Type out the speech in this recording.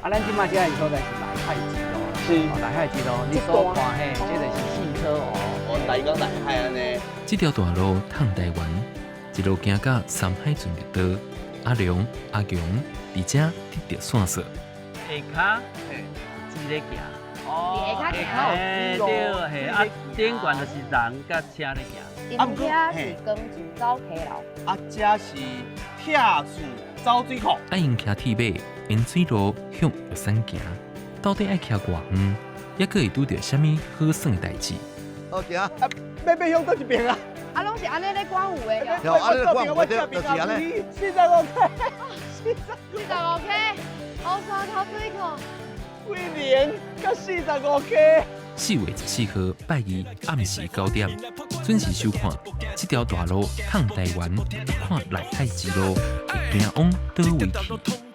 啊，咱這馬這个所在是內海之路啦，哦，內海之路，你所看嘿，這就是四科湖。哦，來講內海按呢。這條大路通台灣，一路行到三海船綠島，阿良、阿強佇遮得著線索。下跤水咧行，下跤行。嘿對，嘿啊，頂懸就是人佮車咧行。𪜶遐是光柱走溪流，啊，這是拆厝走水庫。啊，𪜶騎鐵馬沿水路向玉山行，到底愛騎偌遠，猶閣會拄著啥物好耍的代誌？好行。啊，欲向佗一爿啊？啊，攏是按呢咧趕有的。對，按呢趕有的，就是按呢。45K，45K，烏山頭水庫。幾零佮45K。4月14號拜二暗時9點，準時收看這條大路通台灣，看內海之路會行往佗位去。